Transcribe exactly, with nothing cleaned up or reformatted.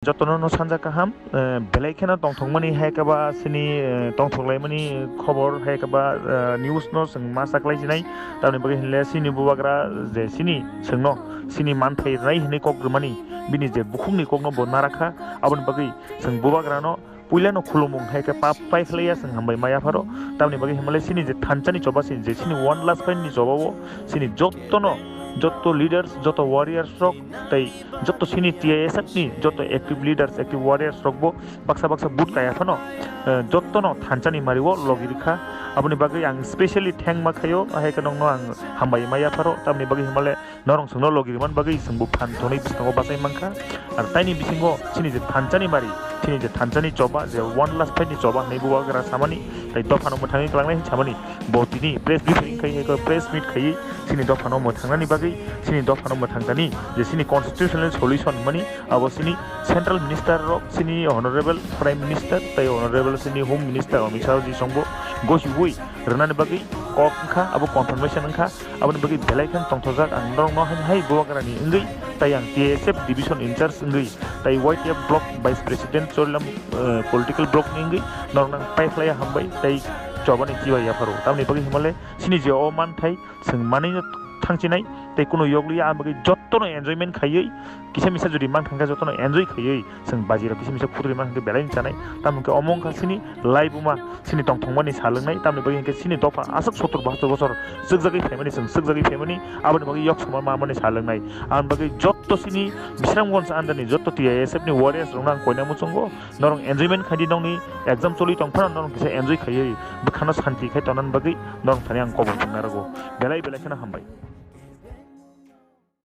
Jotono no sanja kaham, eh, belai kheno tongthokmani hai khe ba sini, eh, tongthoklaimani khobor hai khe ba, eh, news no chwng ma chaklai sinai. Tamni bagwi hinle sini bubagra je sini chwngno sini manthai rwnai hinwi kok rwmani bini je bukhukni kokno bo narakha, aboni bagwi chwng bubagrano puilano khulumung hai khe pap pai khlaiya chwng hambai maya pharo. Tamni bagwi hinmale sini je thanchani choba sini je sini one last fight ni choba o sini jottono, jotto leaders, jotto warriors rok tei jotto sini T I S F ni jotto active leaders, active warriors rok bo baksa baksa but kaya phano, eh, jottono thanchani mari o logi rikha. Aboni bagwi ang specially thank ma khaio, ahai khe nongno ang hambai maya pharo. Tamni bagwi hinmale norong chwngno logi rwmani bagwi chwngbo phan thonwi bwskango bachai mankha. Ar taini bisingo chini je thanchani mari, chini je thanchani choba, je one last fight ni choba hinwi bubagra samani, tei dophano mwthangwi kwlangnai hinwi samani, bo tini press briefing khai hai khe press meet khaiwi chini dophano mwthangnani bagwi, chini dophano mwthangtani je chini constitutional solution hinmani, abo chini central minister rok, chini honorable prime minister tei honorable chini home minister Amit Shah ji songbo gosiwi rwnani bagwi kok wngkha, abo confirmation wngkha. Aboni bagwi belai khe tongthokjak ang norokno hai hai bubagrani wngwi, tei ang T S F division in charge wngwi, tei Y T F block vice president Chorilam, eh, political block ni wngwi norokno ang pai khlaiya hambai tei chobani chibai yapharo. Tamni bagwi hinmale chini je o manthai chwng manwino thangchinai tei kunu yokliya, aboni bagwi jottono enjoyment khaiwi kisa misa jodi mang thangkha jottono enjoy khaiwi chwng bajirok kisa misa khudri mang hwnkhe belai chanai. Tamo hwnkhe omo wngkha chini laibuma, chini tongthokmani salwngnai, tamni bagwi hwnkhe chini dopha aswk sottor bahattor bosor chwkjagwi phaimani, chwng chwkjagwi phaimani, aboni bagwi yok sama mamani salwngnai. Aboni bagwi jotto chini Bisramganj andani jotto T I S F ni warriors rokno ang koina muchungo, norok enjoyment khaidi, nokni exam choli tongphano norok kisa enjoy khaiwi bwkhano santi khai tonani bagwi norok thani ang kobor phungnai rwgo. Belai belai kheno hambai.